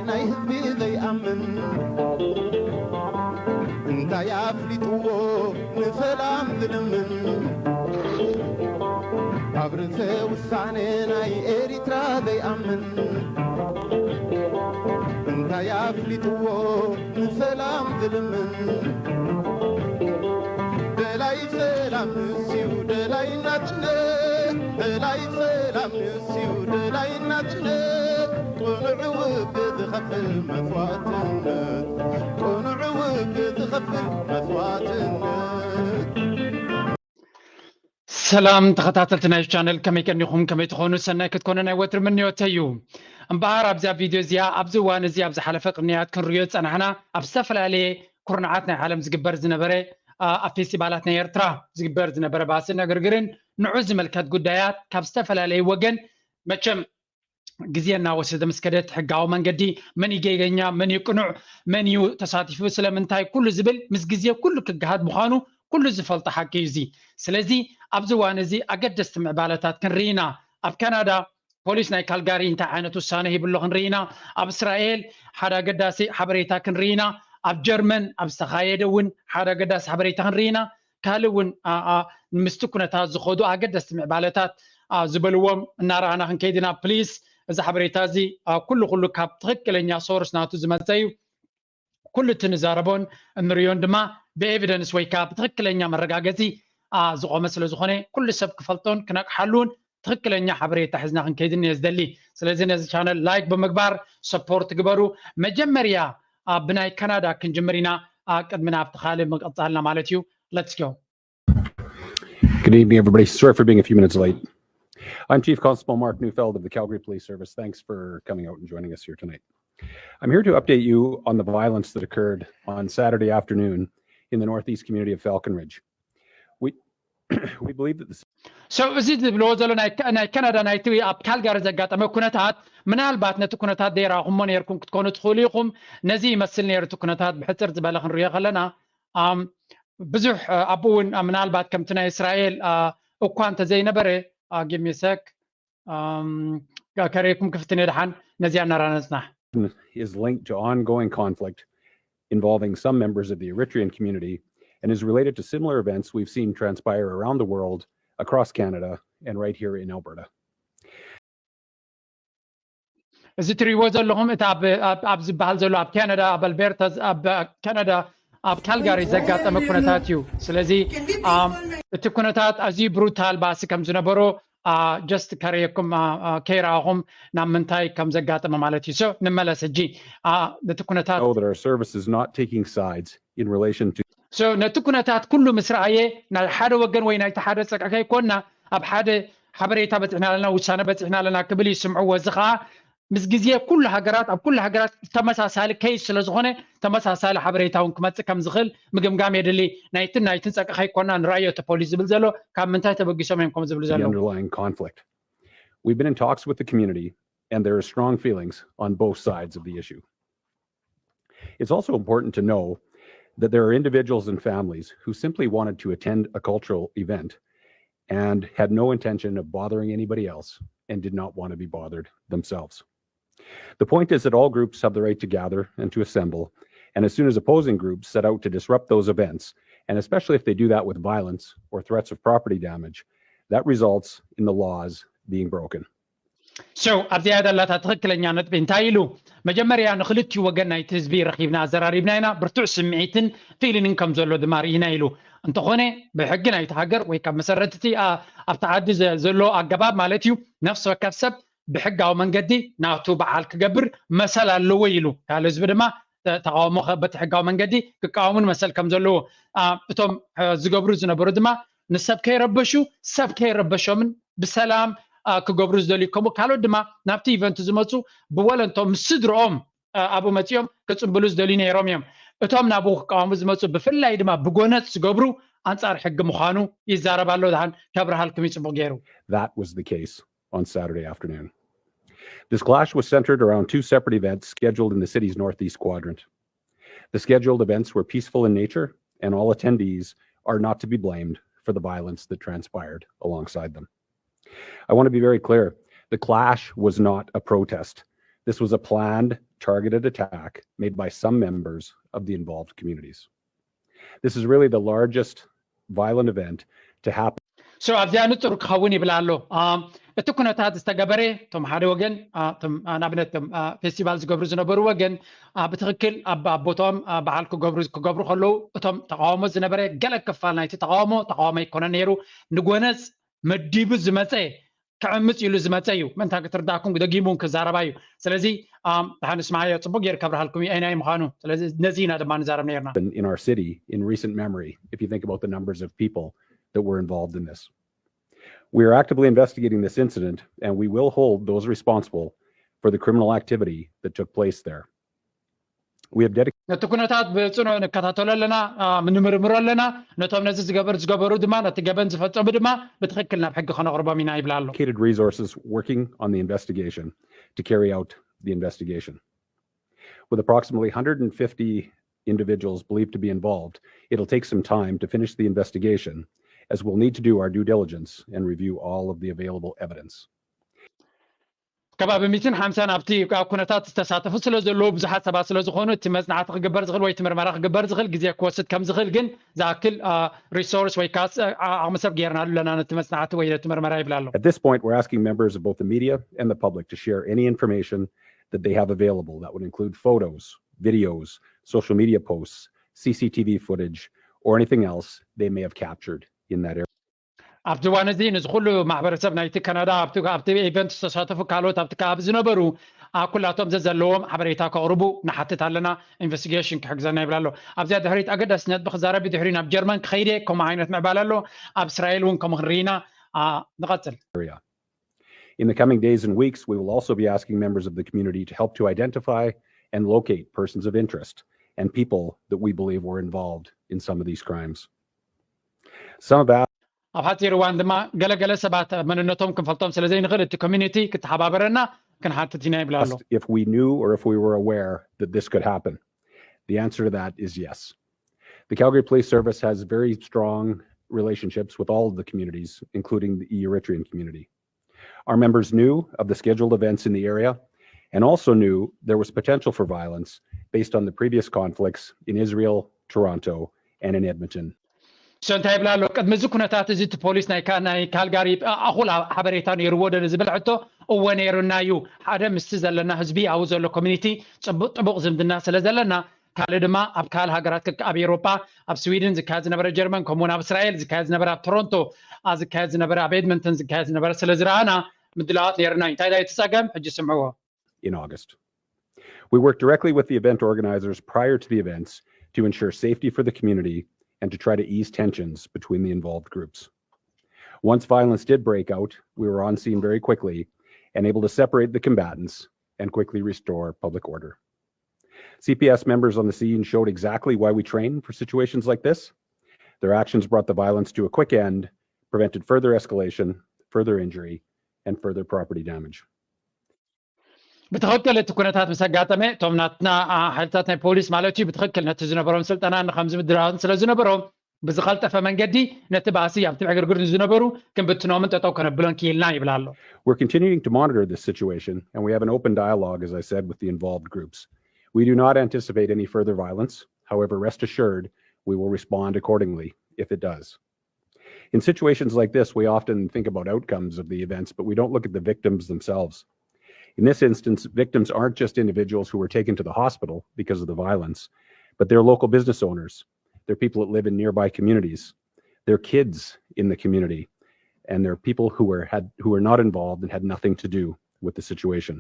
ናይ ህዝቢ ዘይኣምን እንታይ ኣፍሊጥዎ ንሰላም ዝልምን ኣብ ርእሰ ውሳነ ናይ ኤሪትራ ዘይኣምን እንታይ ኣፍሊጥዎ ንሰላም ዝልምን ደላይ ሰላም ንስዩ ደላይ ናጽነት ደላይ ሰላም ንስዩ ደላይ ናጽነት ቅኑዕ ውግእ ዝኸፍል መስዋእትነት ቅኑዕ ውግእ ዝኸፍል መስዋእትነት ሰላም ተኸታተልቲ ናይ ቻነል፣ ከመይ ቀኒኹም? ከመይ ትኾኑ? ሰናይ ክትኮኑ ናይ ወትሪ ምንዮተይ እዩ። እምበኣር ኣብዚኣ ቪድዮ እዚኣ ኣብዚ እዋን እዚ ኣብ ዝሓለፈ ቅንያት ክንሪኦ ዝጸናሕና ኣብ ዝተፈላለየ ኩርናዓት ናይ ዓለም ዝግበር ዝነበረ ኣብ ፌስቲቫላት ናይ ኤርትራ ዝግበር ዝነበረ ባስን ዕግርግርን ንዑ ዝምልከት ጉዳያት ካብ ዝተፈላለየ ወገን መቸም ግዜ እናወሰደ ምስ ከደ እቲ ሕጋዊ መንገዲ መን እዩ ጌገኛ፣ መን እዩ ቅኑዕ፣ መን እዩ ተሳቲፉ፣ ስለምንታይ ኩሉ ዝብል ምስ ግዜ ኩሉ ክገሃድ ምዃኑ ኩሉ ዝፈልጦ ሓቂ እዩ እዚ። ስለዚ ኣብዚ እዋን እዚ ኣገደስቲ ምዕባለታት ክንርኢ ኢና። ኣብ ካናዳ ፖሊስ ናይ ካልጋሪ እንታይ ዓይነት ውሳነ ሂቡ ኣሎ ክንርኢ ኢና። ኣብ እስራኤል ሓደ ኣገዳሲ ሓበሬታ ክንርኢ ኢና። ኣብ ጀርመን ኣብ ዝተኻየደ እውን ሓደ ኣገዳሲ ሓበሬታ ክንርኢ ኢና። ካልእ እውን ምስቲ ኩነታት ዝኸዱ ኣገደስቲ ምዕባለታት ዝበልዎም እናረኣና ክንከይድ ኢና። ፕሊስ እዚ ሓበሬታ እዚ ኩሉ ኩሉ ካብ ትኽክለኛ ሶርስ ናቱ ዝመፀ እዩ። ኩሉ እቲ ንዛረቦን እንሪዮን ድማ ብኤቪደንስ ወይ ከዓ ብትኽክለኛ መረጋገፂ ዝቆመ ስለ ዝኾነ ኩሉ ሰብ ክፈልጦን ክነቅሓሉን ትኽክለኛ ሓበሬታ ሒዝና ክንከይድን እየ ዝደሊ። ስለዚ ነዚ ቻነል ላይክ ብምግባር ሰፖርት ግበሩ። መጀመርያ ብናይ ካናዳ ክንጅምር ኢና። ቅድሚ ናብቲ ካልእ ምቕፃልና ማለት እዩ። Let's go. Good evening, everybody. Sorry for being a few minutes late. I'm Chief Constable Mark Neufeld of the Calgary Police Service. Thanks for coming out and joining us here tonight. I'm here to update you on the violence that occurred on Saturday afternoon in the northeast community of Falcon Ridge. We, we believe that the So እዚ ዝብልዎ ዘሎ ናይ ካናዳ ናይቲ ኣብ ካልጋሪ ዘጋጠመ ኩነታት ምናልባት ነቲ ኩነታት ዘይረኣኹሞ ነርኩም ክትኮኑ ትኽእሉ ኢኹም። ነዚ ይመስል ነይሩ እቲ ኩነታት ብሕፅር ዝበለ ክንሪኦ ከለና ብዙሕ ኣብኡ እውን ምናልባት ከምቲ ናይ እስራኤል እኳ እንተዘይነበረ give me a sec ከርእየኩም ክፍትን እየ ደሓን ነዚኣ እናራነፅና is linked to ongoing conflict involving some members of the Eritrean community and is related to similar events we've seen transpire around the world, across Canada, and right here in Alberta. እዚ ትሪእዎ ዘለኹም እቲ ኣብ ዝበሃል ዘሎ ኣብ ካናዳ ኣብ ኣልቤርታ ኣብ ካናዳ ኣብ ካልጋሪ ዘጋጠመ ኩነታት እዩ። ስለዚ እቲ ኩነታት ኣዝዩ ብሩታል ባእሲ ከም ዝነበሮ just ከርእየኩም ከይረኣኹም ናብ ምንታይ ከም ዘጋጠመ ማለት እዩ። So ንመለስ ሕጂ እቲ ኩነታት know that our service is not taking sides in relation to So ነቲ ኩነታት ኩሉ ምስ ረኣየ ናይ ሓደ ወገን ወይ ናይቲ ሓደ ፀቅዒ ከይኮንና ኣብ ሓደ ሓበሬታ በፂሕና ኣለና ውሳነ በፂሕና ኣለና ክብል ይስምዕዎ። እዚ ከዓ ምስ ግዜ ኩሉ ሃገራት ኣብ ኩሉ ሃገራት ተመሳሳሊ ኬስ ስለ ዝኾነ ተመሳሳሊ ሓበሬታ እውን ክመፅእ ከም ዝኽእል ምግምጋም የድሊ። ናይትን ናይትን ፀቅዒ ከይኮንና ንረኣዮ እቲ ፖሊስ ዝብል ዘሎ ካብ ምንታይ ተበጊሶም እዮም ከም ዝብሉ the ዘለዉ underlying conflict. We've been in talks with the community, and there are strong feelings on both sides of the issue. It's also important to know that there are individuals and families who simply wanted to attend a cultural event and had no intention of bothering anybody else and did not want to be bothered themselves. The point is that all groups have the right to gather and to assemble, and as soon as opposing groups set out to disrupt those events, and especially if they do that with violence or threats of property damage, that results in the laws being broken. So ኣብዚኣ ዘላታ ትኽክለኛ ነጥቢ እንታይ ኢሉ? መጀመርያ ንክልቲኡ ወገን ናይቲ ህዝቢ ረኺብና ኣዘራሪብና ኢና። ብርቱዕ ስምዒትን ፊሊንን ከም ዘሎ ድማ ርኢና ኢሉ። እንተኾነ ብሕጊ ናይቲ ሃገር ወይ ካብ መሰረትቲ ኣብቲ ዓዲ ዘሎ ኣገባብ ማለት እዩ ነፍሲ ወከፍ ሰብ ብሕጋዊ መንገዲ ናቱ በዓል ክገብር መሰል ኣለዎ ኢሉ። ካልእ ህዝቢ ድማ ተቃውሞ በቲ ሕጋዊ መንገዲ ክቃወሙን መሰል ከም ዘለዎ እቶም ዝገብሩ ዝነበሩ ድማ ንሰብ ከይረበሹ ሰብ ከይረበሾምን ብሰላም ክገብሩ ዝደልዩ ከምኡ ካልኦት ድማ ናብቲ ኢቨንት ዝመፁ ብወለንቶ ምስ ስድርኦም ኣብኡ መፂኦም ክፅምብሉ ዝደልዩ ነይሮም እዮም። እቶም ናብኡ ክቃወሙ ዝመፁ ብፍላይ ድማ ብጎነፅ ዝገብሩ ኣንፃር ሕጊ ምዃኑ ይዛረብ ኣሎ። ድሓን ከብርሃልኩም እዩ ፅቡቅ ገይሩ። That was the case on Saturday afternoon. This clash was centered around two separate events scheduled in the city's northeast quadrant. The scheduled events were peaceful in nature, and all attendees are not to be blamed for the violence that transpired alongside them. I want to be very clear. The clash was not a protest. This was a planned, targeted attack made by some members of the involved communities. This is really the largest violent event to happen. So ኣብዚኣ ንጹር ክኸውን ይብል ኣሎ። እቲ ኩነታት ዝተገበረ እቶም ሓደ ወገን ንኣብነት ቶም ፌስቲቫል ዝገብሩ ዝነበሩ ወገን ብትኽክል ኣብ ቦታኦም በዓል ክገብሩ ክገብሩ ከለዉ እቶም ተቃውሞ ዝነበረ ገለ ክፋል ናይቲ ተቃውሞ ተቃውሞ ኣይኮነ ነይሩ፣ ንጎነጽ መዲቡ ዝመጸ ክዕምጽ ኢሉ ዝመጸ እዩ። ምእንታ ክትርዳኩም ደጊሙ ክዛረባ እዩ። ስለዚ ድሓን ስማዓዮ ጽቡቅ ገይር ከብርሃልኩም እዩ ኣይናይ ምዃኑ። ስለዚ ነዚ ኢና ድማ ንዛረብ ነርና። In our city in recent memory, if you think about the numbers of people that were involved in this. We are actively investigating this incident and we will hold those responsible for the criminal activity that took place there. We have dedicated ነቲ ኩነታት ብጽኑዕ ንከታተሎ ኣለና፣ ንምርምሮ ኣለና። ነቶም ነዚ ዝገበር ዝገበሩ ድማ ነቲ ገበን ዝፈጸሙ ድማ ብትኽክል ናብ ሕጊ ከነቕርቦም ኢና ይብላ ኣሎ። Resources working on the investigation to carry out the investigation. With approximately one hundred fifty individuals believed to be involved, it'll take some time to finish the investigation, as we'll need to do our due diligence and review all of the available evidence. ከባቢ ሚትን ሓምሳን ኣብቲ ኣብ ኩነታት ዝተሳተፉ ስለ ዘለዉ ብዙሓት ሰባት ስለ ዝኾኑ እቲ መጽናዕቲ ክግበር ዝኽእል ወይ እቲ ምርመራ ክግበር ዝኽእል ግዜ ክወስድ ከም ዝኽእል ግን ዝኣክል resource ወይ ከዓ ዓቕሚ ሰብ ገይርናሉ ኣለና ነቲ መጽናዕቲ ወይ ነቲ ምርመራ ይብላ ኣሎ። At this point, we're asking members of both the media and the public to share any information that they have available. That would include photos, videos, social media posts, C C T V footage, or anything else they may have captured in that area. ኣብቲ እዋን እዚ ንዚ ኩሉ ማሕበረሰብ ናይቲ ካናዳ ኣብቲ ኢቨንት ዝተሳተፉ ካልኦት ኣብቲ ከባቢ ዝነበሩ ኩላቶም ዘዘለዎም ሓበሬታ ከቕርቡ ንሓትት ኣለና። ኢንቨስቲጌሽን ክሕግዘና ይብል ኣሎ። ኣብዚኣ ድሕሪት ኣገዳሲ ነጥቢ ክዛረብ ድሕሪ ናብ ጀርመን ክኸይደ ከምኡ ዓይነት ምዕባለ ኣሎ። ኣብ እስራኤል እውን ከምኡ ክንርኢና። ንቐፅል። In the coming days and weeks, we will also be asking members of the community to help to identify and locate persons of interest and people that we believe were involved in some of these crimes. Some of that ኣብ ሓፂር እዋን ድማ ገለገለ ሰባት መንነቶም ክንፈልጦም ስለ ዘይንኽእል እቲ ኮሚኒቲ ክተሓባበረና ክንሓትት ኢና ይብላ ኣሎ። If we knew or if we were aware that this could happen. The answer to that is yes. The Calgary Police Service has very strong relationships with all of the communities, including the Eritrean community. Our members knew of the scheduled events in the area and also knew there was potential for violence based on the previous conflicts in Israel, Toronto, and in Edmonton. So እንታይ ይብላ ኣሎ? ቅድሚ እዚ ኩነታት እዚ እቲ ፖሊስ ናይ ካልጋሪ ኣኹል ሓበሬታ ነይርዎ ዶ ዝብል ሕቶ እወ ነይሩና እዩ። ሓደ ምስቲ ዘለና ህዝቢ ኣብኡ ዘሎ ኮሚኒቲ ጥቡቕ ዝምድና ስለ ዘለና ካልእ ድማ ኣብ ካልእ ሃገራት ከ ኣብ ኤውሮጳ ኣብ ስዊድን ዝካየድ ዝነበረ ጀርመን ከምኡውን ኣብ እስራኤል ዝካየድ ዝነበረ ኣብ ቶሮንቶ ዝካየድ ዝነበረ ኣብ ኤድመንተን ዝካየድ ዝነበረ ስለ ዝረኣና ምድላዋት ነይርና እዩ። እንታይ እንታይ እቲ ጸገም ሕጂ ስምዕዎ። In August. We worked directly with the event organizers prior to the events to ensure safety for the community and to try to ease tensions between the involved groups. Once violence did break out, we were on scene very quickly and able to separate the combatants and quickly restore public order. C P S members on the scene showed exactly why we train for situations like this. Their actions brought the violence to a quick end, prevented further escalation, further injury, and further property damage. ብትኽክል እቲ ኩነታት ምስ ኣጋጠመ እቶም ናትና ሓይልታት ናይ ፖሊስ ማለት እዩ ብትኽክል ነቲ ዝነበሮም ስልጠና ንከምዚ ምድላዋትን ስለ ዝነበሮም ብዝቐልጠፈ መንገዲ ነቲ ባእሲ ኣብቲ ዕግርግር ንዝነበሩ ክንብትኖምን ጠጠው ከነብሎን ክኢልና ይብል ኣሎ። We're continuing to monitor this situation and we have an open dialogue, as I said, with the involved groups. We do not anticipate any further violence. However, rest assured, we will respond accordingly if it does. In situations like this, we often think about outcomes of the events, but we don't look at the victims themselves. In this instance, victims aren't just individuals who were taken to the hospital because of the violence, but they're local business owners. They're people that live in nearby communities. They're kids in the community, and they're people who were had who were not involved and had nothing to do with the situation.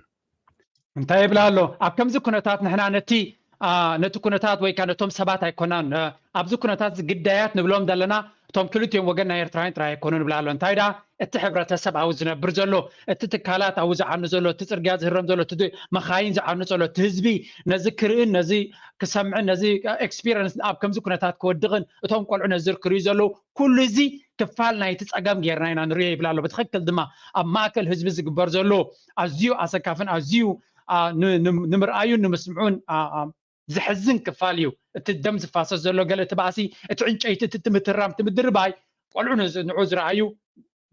እንታይ ይብላ ኣሎ? ኣብ ከምዚ ኩነታት ንሕና ነቲ ነቲ ኩነታት ወይ ከዓ ነቶም ሰባት ኣይኮናን ኣብዚ ኩነታት ግዳያት ንብሎም ዘለና እቶም ክልቲኦም ወገን ናይ ኤርትራውያን ጥራይ ኣይኮኑን ይብላ ኣሎ። እንታይ ደኣ እቲ ሕብረተሰብ ኣብኡ ዝነብር ዘሎ፣ እቲ ትካላት ኣብኡ ዝዓኑ ዘሎ፣ እቲ ጽርግያ ዝህረም ዘሎ፣ እቲ መኻይን ዝዓኑ ዘሎ፣ እቲ ህዝቢ ነዚ ክርእን ነዚ ክሰምዕን ነዚ ኤክስፒሪንስ ኣብ ከምዚ ኩነታት ክወድቕን እቶም ቆልዑ ነዚ ክርእዩ ዘለዉ ኩሉ እዚ ክፋል ናይቲ ጸገም ጌርና ኢና ንሪኦ ይብላ ኣሎ። ብትኽክል ድማ ኣብ ማእከል ህዝቢ ዝግበር ዘሎ ኣዝዩ ኣሰካፍን ኣዝዩ ንምርኣዩን ንምስምዑን ዘሕዝን ክፋል እዩ። እቲ ደም ዝፋሰስ ዘሎ ገለ እቲ ባእሲ፣ እቲ ዕንጨይቲ፣ እቲ ምትራም፣ እቲ ምድርባይ ቆልዑ ንዑ ዝረኣዩ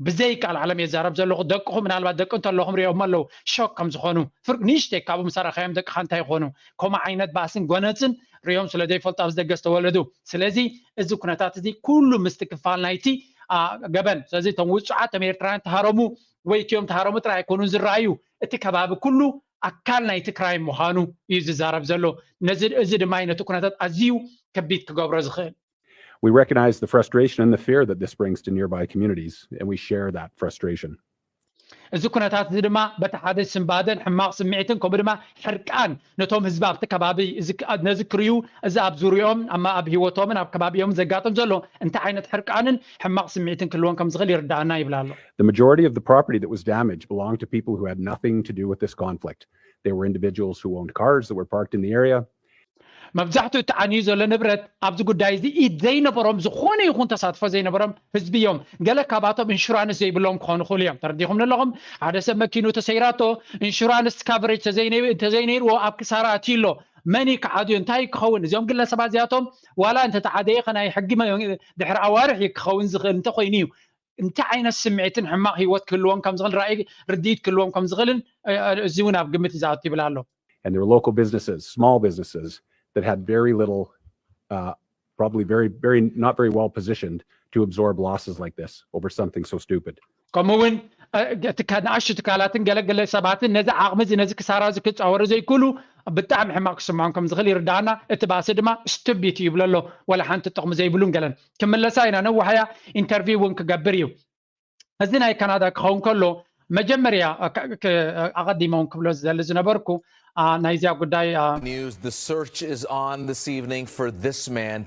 ብዘይ ቃል ዓለም የዛረብ ዘለኹ። ደቅኹም ምናልባት ደቂ እንተለኹም ሪኦም ኣለዉ፣ ሾክ ከም ዝኾኑ። ፍርቅ ንእሽተይ ካብኡ ምስ ኣረኻዮም ደቅኻ እንታይ ይኾኑ? ከምኡ ዓይነት ባእስን ጎነፅን ሪኦም ስለ ዘይፈልጡ ኣብዚ ደገ ዝተወለዱ። ስለዚ እዚ ኩነታት እዚ ኩሉ ምስቲ ክፋል ናይቲ ገበን። ስለዚ እቶም ውፁዓት፣ እቶም ኤርትራውያን ተሃረሙ ወይ እቲኦም ተሃረሙ ጥራይ ኣይኮኑን ዝረኣዩ። እቲ ከባቢ ኩሉ ኣካል ናይቲ ክራይም ምዃኑ እዩ ዝዛረብ ዘሎ። ነዚ፣ እዚ ድማ እዩ ነቲ ኩነታት ኣዝዩ ከቢድ ክገብሮ ዝኽእል። We recognize the frustration and the fear that this brings to nearby communities, and we share that frustration. እዚ ኩነታት እዚ ድማ በቲ ሓደ ስንባደን ሕማቕ ስምዒትን ከምኡ ድማ ሕርቃን ነቶም ህዝቢ ኣብቲ ከባቢ ነዚ ክርእዩ፣ እዚ ኣብ ዙሪኦም ኣብ ህይወቶምን ኣብ ከባቢኦምን ዘጋጥም ዘሎ እንታይ ዓይነት ሕርቃንን ሕማቕ ስምዒትን ክህልዎም ከም ዝኽእል ይርዳኣና ይብል ኣሎ። The majority of the property that was damaged belonged to people who had nothing to do with this conflict. They were individuals who owned cars that were parked in the area. መብዛሕትኡ እቲ ዓንዩ ዘሎ ንብረት ኣብዚ ጉዳይ እዚ ኢድ ዘይነበሮም፣ ዝኾነ ይኹን ተሳትፎ ዘይነበሮም ህዝቢ እዮም። ገለ ካባቶም ኢንሹራንስ ዘይብሎም ክኾኑ ይኽእሉ እዮም። ተረዲኹም ኣለኹም? ሓደ ሰብ መኪኑ ተሰይራቶ ኢንሹራንስ ካቨሬጅ ተዘይነይርዎ ኣብ ክሳራ ኣትዩ ኣሎ። መን እዩ ክዓድዮ? እንታይ ክኸውን? እዚኦም ግለሰባት እዚኣቶም ዋላ እንተተዓደየ ከናይ ሕጊ ድሕሪ ኣዋርሕ እዩ ክኸውን ዝኽእል እንተኮይኑ እዩ። እንታይ ዓይነት ስምዒትን ሕማቕ ህይወት ክህልዎም ከም ዝኽእል ራእይ ርድኢት ክህልዎም ከም ዝኽእልን እዚ እውን ኣብ ግምት እዩ ዝኣቱ ይብል ኣሎ። And there were local businesses, small businesses, that had very little, uh, probably very, very, not very well positioned to absorb losses like this over something so stupid. ከምኡ እውን ንኣሽቱ ትካላትን ገለገለ ሰባትን ነዚ ዓቕሚ እዚ ነዚ ክሳራ እዚ ክፃወሩ ዘይክእሉ ብጣዕሚ ሕማቕ ክስምዖም ከም ዝኽእል ይርዳኣና። እቲ ባእሲ ድማ ስቱቢት እዩ ይብሎ ኣሎ፣ ወላ ሓንቲ ጥቕሚ ዘይብሉን ገለን። ክምለሳ ኢና፣ ነዋሕያ ኢንተርቪው እውን ክገብር እዩ። እዚ ናይ ካናዳ ክኸውን ከሎ መጀመርያ ኣቐዲመ እውን ክብሎ ዝደሊ ዝነበርኩ ናይዚኣ ጉዳይ News, the search is on this evening for this man.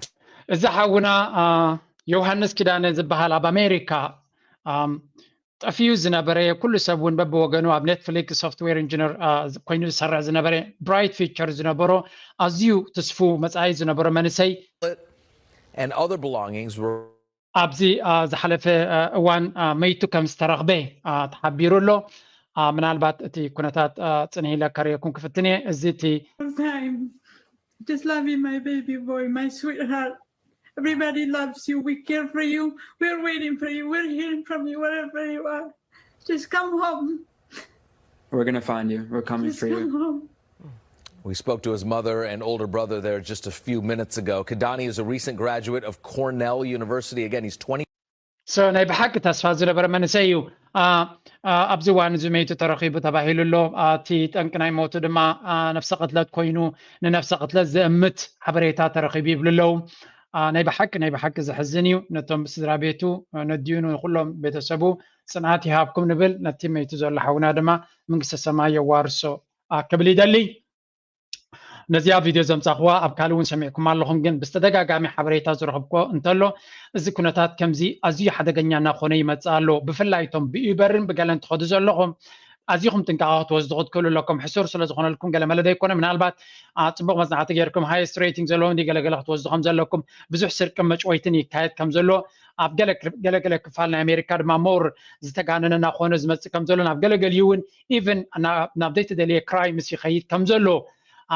እዚ ሓውና ዮሃንስ ኪዳነ ዝበሃል ኣብ ኣሜሪካ ጠፊኡ ዝነበረ፣ ኩሉ ሰብ እውን በብወገኑ ኣብ ኔትፍሊክስ ሶፍትዌር ኢንጂነር ኮይኑ ዝሰርሕ ዝነበረ፣ ብራይት ፊቸር ዝነበሮ፣ ኣዝዩ ትስፉ መጻኢ ዝነበሮ መንእሰይ And other belongings were ኣብዚ ዝሓለፈ እዋን መይቱ ከም ዝተረኽበ ተሓቢሩ ኣሎ። ምናልባት እቲ ኩነታት ጽንሕ ኢለ ከርእየኩም ክፍትን እየ። እዚ እቲ Just love you, my baby boy, my sweetheart. Everybody loves you. We care for you. We're waiting for you. We're hearing from you wherever you are. Just come home. We're gonna find you. We're coming Just for you. Come home. We spoke to his mother and older brother there just a few minutes ago. Kadani is a recent graduate of Cornell University. Again, he's twenty. So ናይ ብሓቂ ተስፋ ዝነበረ መንእሰይ እዩ። ኣብዚ እዋን እዚ መይቱ ተረኺቡ ተባሂሉ ኣሎ። እቲ ጠንቂ ናይ ሞቱ ድማ ነፍሰ ቅትለት ኮይኑ ንነፍሰ ቅትለት ዝእምት ሓበሬታ ተረኺቡ ይብሉ ኣለዉ። ናይ ብሓቂ ናይ ብሓቂ ዘሕዝን እዩ። ነቶም ስድራ ቤቱ ነዲኡ ንኩሎም ቤተሰቡ ጽንዓት ይሃብኩም ንብል። ነቲ መይቱ ዘሎ ሓውና ድማ መንግስተ ሰማይ የዋርሶ ክብል ይደሊ። ነዚኣ ቪድዮ ዘምጻኽዋ ኣብ ካልእ እውን ሰሚዕኩም ኣለኹም፣ ግን ብዝተደጋጋሚ ሓበሬታ ዝረኽብኮ እንተሎ እዚ ኩነታት ከምዚ ኣዝዩ ሓደገኛ እናኾነ ይመጽእ ኣሎ። ብፍላይ እቶም ብኡበርን ብገለን ትኸዱ ዘለኹም ኣዚኹም ጥንቃቐ ክትወስዱ ክትክእሉ ኣለኩም። ሕሱር ስለ ዝኾነልኩም ገለመለ ዘይኮነ፣ ምናልባት ጽቡቕ መጽናዕቲ ጌርኩም ሃይስት ሬቲንግ ዘለዎም ገለገለ ክትወስዱ ከም ዘለኩም፣ ብዙሕ ስርቅን መጭወይትን ይካየድ ከም ዘሎ ኣብ ገለገለ ክፋል ናይ ኣሜሪካ ድማ ሞር ዝተጋነነ እናኾነ ዝመጽእ ከም ዘሎ፣ ናብ ገለገሊኡ እውን ኢቨን ናብ ዘይተደልየ ክራይምስ ይኸይድ ከም ዘሎ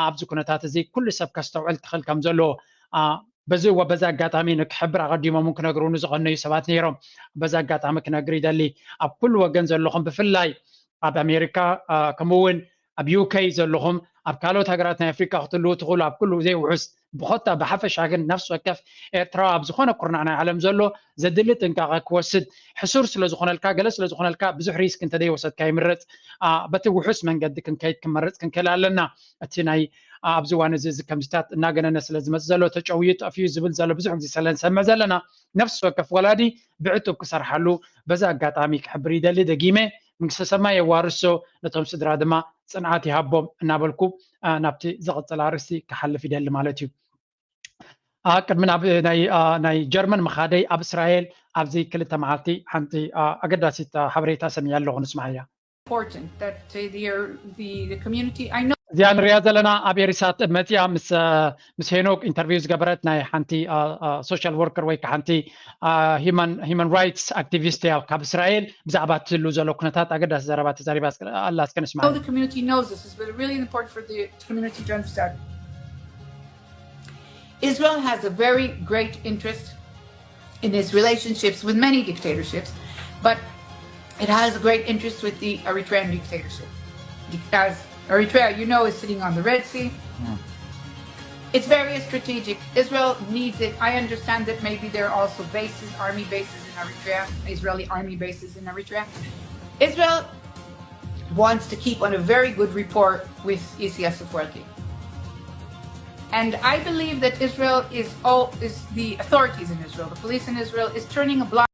ኣብዚ ኩነታት እዚ ኩሉ ሰብ ከስተውዕል ትኽእል ከም ዘሎ በዚ በዚ ኣጋጣሚ ንክሕብር ኣቐዲሞም እውን ክነግሩኒ ዝቐነዩ ሰባት ነይሮም። በዚ ኣጋጣሚ ክነግር ይደሊ ኣብ ኩሉ ወገን ዘለኹም ብፍላይ ኣብ ኣሜሪካ ከምኡ እውን ኣብ ዩኬ ዘለኹም ኣብ ካልኦት ሃገራት ናይ ኣፍሪካ ክትህልዉ ትኽእሉ ኣብ ኩሉ ዘይውሑስ ብኮታ ብሓፈሻ ግን ነፍሲ ወከፍ ኤርትራዊ ኣብ ዝኾነ ኩርናዕ ናይ ዓለም ዘሎ ዘድሊ ጥንቃቐ ክወስድ ሕሱር ስለ ዝኾነልካ ገለ ስለ ዝኾነልካ ብዙሕ ሪስክ እንተደይወሰድካ ይምረፅ። በቲ ውሑስ መንገዲ ክንከይድ ክንመርፅ ክንክእል ኣለና። እቲ ናይ ኣብዚ እዋን እዚ እዚ ከምዚታት እናገነነ ስለ ዝመፅእ ዘሎ ተጨውዩ ጠፍዩ ዝብል ዘሎ ብዙሕ ግዜ ስለ ንሰምዕ ዘለና ነፍሲ ወከፍ ወላዲ ብዕቱብ ክሰርሓሉ በዚ ኣጋጣሚ ክሕብር ይደሊ። ደጊመ መንግስተ ሰማይ የዋርሶ ነቶም ስድራ ድማ ፅንዓት ይሃቦም እናበልኩ ናብቲ ዝቕፅል ኣርእስቲ ክሓልፍ ይደሊ ማለት እዩ። ቅድሚ ናብ ናይ ጀርመን ምኻደይ ኣብ እስራኤል ኣብዚ ክልተ መዓልቲ ሓንቲ ኣገዳሲት ሓበሬታ ሰሚዐ ኣለኹ ንስማዓያ። Important that uh, the, uh, the the community. I know. እዚኣ ንሪኣ ዘለና ኣብ ኤሪሳት መፅያ ምስ ምስ ሄኖክ ኢንተርቪው ዝገበረት ናይ ሓንቲ ሶሻል ወርከር ወይ ከዓ ሓንቲ ሂማን ራይትስ ኣክቲቪስት እያ ካብ እስራኤል ብዛዕባ ትህሉ ዘሎ ኩነታት ኣገዳሲ ዘረባ ተዛሪባ ኣላ። እስከ ንስማ። The community knows this is really, really important for the community to understand. Israel has a very great interest in its relationships with many dictatorships, but It has a great interest with the Eritrean dictatorship because Eritrea, you know, is sitting on the Red Sea. It's very strategic. Israel needs it. I understand that maybe there are also bases, army bases in Eritrea, Israeli army bases in Eritrea. Israel wants to keep on a very good rapport with Isaias Afwerki. And I believe that Israel is all is the authorities in Israel, the police in Israel, is turning a blind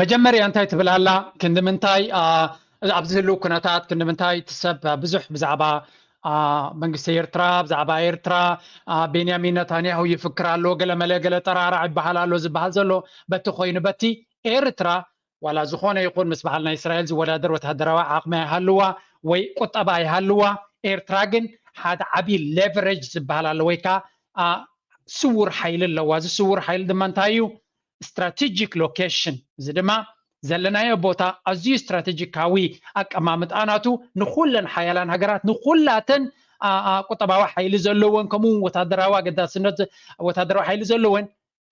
መጀመርያ እንታይ ትብል ኣላ? ክንዲ ምንታይ ኣብዚ ህልው ኩነታት ክንዲ ምንታይ እቲ ሰብ ብዙሕ ብዛዕባ መንግስቲ ኤርትራ፣ ብዛዕባ ኤርትራ፣ ቤንያሚን ነታንያሁ ይፍክር ኣሎ፣ ገለ መለ ገለ ጠራራዕ ይበሃል ኣሎ ዝበሃል ዘሎ በቲ ኮይኑ፣ በቲ ኤርትራ ዋላ ዝኾነ ይኹን ምስ በዓል ናይ እስራኤል ዝወዳደር ወታደራዊ ዓቕሚ ኣይሃልዋ ወይ ቁጠባ ኣይሃልዋ፣ ኤርትራ ግን ሓደ ዓብዪ ሌቨሬጅ ዝበሃል ኣሎ ወይ ከዓ ስውር ሓይሊ ኣለዋ። እዚ ስውር ሓይሊ ድማ እንታይ እዩ? ስትራቴጂክ ሎኬሽን፣ እዚ ድማ ዘለናዮ ቦታ ኣዝዩ ስትራቴጂካዊ ኣቀማምጣ ናቱ ንኩለን ሓያላን ሃገራት፣ ንኩላተን ቁጠባዊ ሓይሊ ዘለወን ከምኡ ወታደራዊ ኣገዳስነት ወታደራዊ ሓይሊ ዘለወን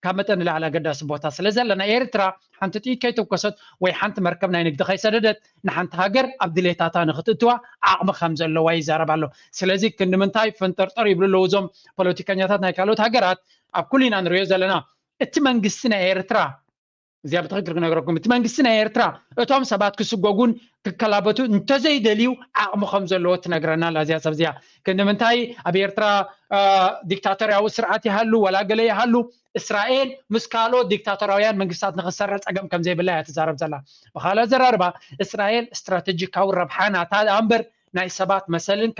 ካብ መጠን ንላዕሊ ኣገዳሲ ቦታ ስለ ዘለና፣ ኤርትራ ሓንቲ ጥይት ከይተኮሰት ወይ ሓንቲ መርከብ ናይ ንግዲ ከይሰደደት ንሓንቲ ሃገር ኣብ ድሌታታ ንክትእትዋ ዓቕሚ ከም ዘለዋ ይዛረብ ኣሎ። ስለዚ ክንዲ ምንታይ ፍንጥርጥር ይብሉ ኣለዉ እዞም ፖለቲከኛታት ናይ ካልኦት ሃገራት? ኣብ ኩሉ ኢና ንሪኦ ዘለና። እቲ መንግስቲ ናይ ኤርትራ እዚኣ ብትኽክል ክነግረኩም፣ እቲ መንግስቲ ናይ ኤርትራ እቶም ሰባት ክስጎጉን ክከላበቱ እንተዘይደልዩ ዓቕሚ ከም ዘለዎ ትነግረና ኣላ እዚኣ ሰብ እዚኣ። ክንዲ ምንታይ ኣብ ኤርትራ ዲክታቶርያዊ ስርዓት ይሃሉ ወላ ገለ ይሃሉ፣ እስራኤል ምስ ካልኦት ዲክታቶራውያን መንግስታት ንክትሰርሕ ፀገም ከም ዘይብላ እያ ትዛረብ ዘላ። ብካልእ ኣዘራርባ እስራኤል ስትራቴጂካዊ ረብሓ ናታ ደኣ እምበር ናይ ሰባት መሰልን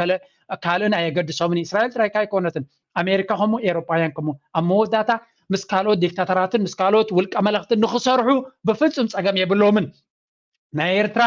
ካልእን ኣየገድሶምን እዩ። እስራኤል ጥራይካ ኣይኮነትን፣ ኣሜሪካ ከምኡ፣ ኤሮጳውያን ከምኡ። ኣብ መወዳእታ ምስ ካልኦት ዲክታተራትን ምስ ካልኦት ውልቀ መለኽትን ንክሰርሑ ብፍጹም ጸገም የብሎምን። ናይ ኤርትራ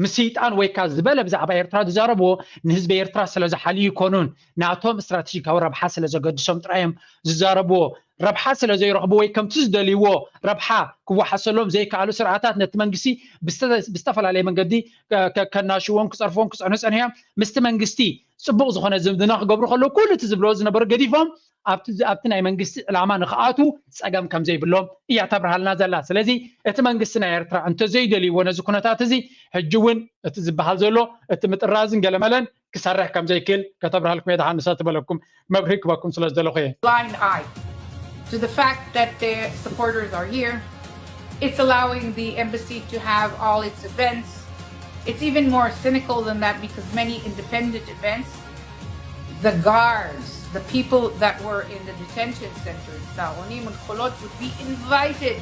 ምስይጣን ወይ ካ ዝበለ ብዛዕባ ኤርትራ ዝዛረብዎ ንህዝቢ ኤርትራ ስለ ዝሓልዩ ይኮኑን፣ ናቶም ስትራቴጂካዊ ረብሓ ስለ ዘገድሶም ጥራይ እዮም ዝዛረብዎ። ረብሓ ስለ ዘይረኽቡ ወይ ከምቲ ዝደልይዎ ረብሓ ክወሓሰሎም ዘይከኣሉ ስርዓታት ነቲ መንግስቲ ብዝተ- ብዝተፈላለየ መንገዲ ከ- ከ- ከናሽዎም ክፀርፍዎም ክፅዕኑ ፀኒሖም። ምስቲ መንግስቲ ፅቡቕ ዝኾነ ዝምድና ክገብሩ ከለዉ ኩሉ እቲ ዝብሎ ዝነበሩ ገዲፎም ኣብቲ ኣብቲ ናይ መንግስቲ ዕላማ ንክኣቱ ፀገም ከም ዘይብሎም እያ ተብርሃልና ዘላ። ስለዚ እቲ መንግስቲ ናይ ኤርትራ እንተዘይደልይዎ ነዚ ኩነታት እዚ ሕጂ እውን እቲ ዝበሃል ዘሎ እቲ ምጥራዝን ገለመለን ክሰርሕ ከም ዘይክእል ከተብርሃልኩም እየ። ደሓን ንሳ ትበለኩም መብርሂ ክበኩም ስለ ዝደለኹ እየ። blind eye to the fact that their supporters are here. It's allowing the embassy to have all its events. It's even more cynical than that because many independent events, the guards, the people that were in the detention center in Saonim and Cholot would be invited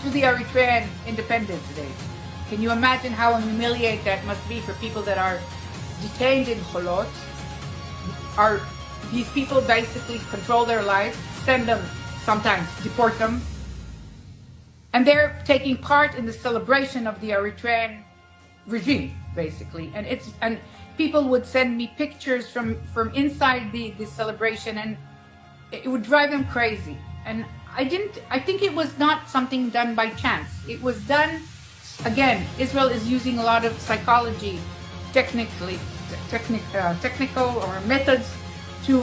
to the Eritrean Independence Day. Can you imagine how humiliating that must be for people that are detained in Cholot? Are these people basically control their lives, send them, sometimes deport them, and they're taking part in the celebration of the Eritrean regime, basically. And it's and people would send me pictures from from inside the the celebration, and it would drive them crazy. And I didn't. I think it was not something done by chance. It was done again. Israel is using a lot of psychology, technically, technic, uh, technical or methods to